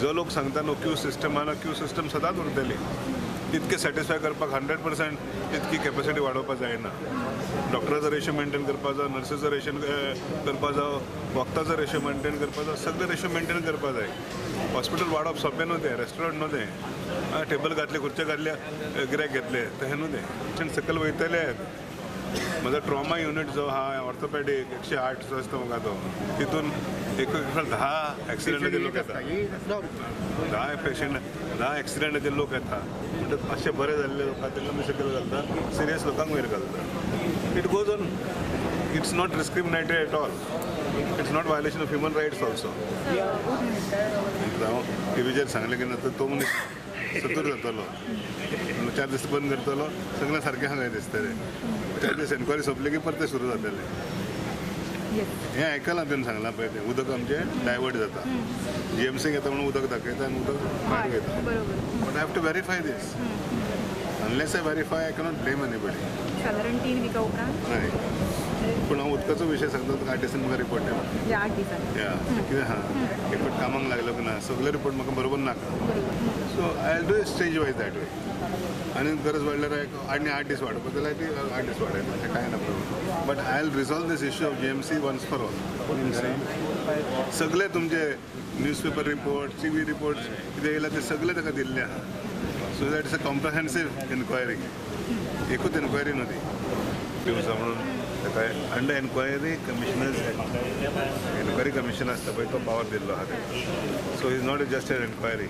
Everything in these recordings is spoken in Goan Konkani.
जो लोक सांगता न्हू क्यू सिस्टम आहा, क्यू सिस्टम सदांच उरतली. तितके सॅटिस्फाय करपाक 100% तितकी कॅपॅसिटी वाडोवपाक जायना. डॉक्टराचो रेशो मेंटेन करपाक जाय, नर्सीचो रेशो करपाक जाय, वखदाचो रेशो मेंटेन करपाक जाय, सगळे रेशो मेंटेन करपाक जाय. हॉस्पिटल वाडोवप सोंपें न्हू तें, रेस्टॉरंट न्हू तें. टेबल घातले, खुर्च्यो घातल्या, गिरायक घेतले, तें न्हू तें. सकयल वयतले. म्हजो ट्रॉमा युनीट जो आहा ऑर्थोपॅडीक 108 जो आसता म्हाका तो, तितून एक एक 10 एक्सिडंटाचे लोक येता, 10 पेशंट, 10 एक्सिडंटाचे लोक येता. म्हणटकच मातशे बरे जाल्ले लोक आहा तांकां आमी सकयल घालता, सिरियस लोकांक वयर घालता. It goes on. It's not discriminatory at all. It's not violation of human rights also. हांव टिवीचेर सांगलें की ना तर तो मनीस सतूर जातलो, 4 दीस बंद करतलो, सगळें सारकें हांगा दिसतलें. 4 दीस एनक्वायरी सोंपली की परतें सुरू जातलें. हें आयकलां तुवें सांगलां पळय, तें उदक आमचें डायवर्ट जाता, जीएमसीक येता म्हणून उदक दाखयता आनी उदक भायर वयता. But I have to verify this. Unless I verify I cannot blame anybody. सादारण 3 विका उपरांत हय, पूण हांव उदकाचो विशय सांगता तुका. 8 दिसान म्हाका रिपोर्ट येता. 8 दिसान या कितें आहा एक फावट कामाक लागलो की ना सगळे रिपोर्ट म्हाका बरोबर नाका. So I will do stage wise that way. आनी गरज पडल्यार आनी 8 दीस वाडोवपाक जाल्यार ती 8 दीस वाडयता, अशें कांय ना problem. But I will resolve this issue of GMC once for all. सगळे तुमचे न्यूजपेपर रिपोर्ट, टीव्ही रिपोर्ट कितें येयला ते सगळे ताका दिल्ले आहा. So that is a comprehensive enquiry, एकूच एनक्वायरी न्हू ती दिवसा म्हणून ताका under enquiry commissioners enquiry commission आसता पळय तो पावर दिल्लो आहा ताका. So is not just an enquiry,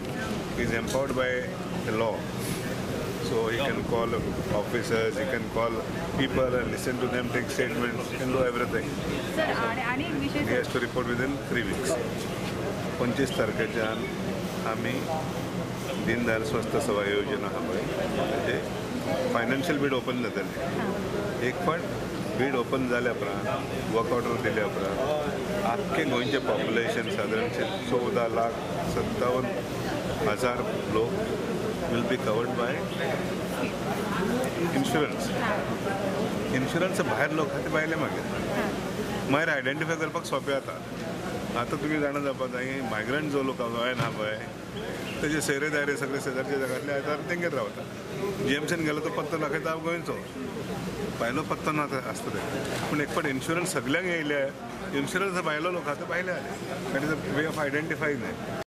is empowered by law. So he can call officers, he can call people and listen to them, take statements, he can do everything. Sir, आणि एक विषय, He has to report within 3 weeks. 25 तारखेच्यान आमी दीनदयाल स्वस्थ सेवा योजना आहा पळय तेजे फायनान्शियल बीड ओपन जातलें. एक फावट बीड ओपन जाल्या उपरांत, वर्क ऑर्डर दिल्या उपरांत आख्खें गोंयचें पॉप्युलेशन सादारणशें 14,57,000 लोक will be covered by insurance. Insurance भायर लोक आहा ते भायले मागीर मागीर आयडेंटिफाय करपाक सोंपें जाता. आतां तुमी जाणा जावपाक जाय, मायग्रंट जो लोक गोंयान आहा पळय तेजे सोयरे दायरे सगळे शेजारच्या जगांतले आयतार तेंगेर रावता. जीएमसीन गेलो तो पत्तो दाखयता हांव गोंयचो, भायलो पत्तो ना आसता तेका. पूण एक फावट इन्शुरन्स सगल्यांक येयले, इन्शुरन्स भायलो लोक आहा ते भायले आले. That is a way of identifying.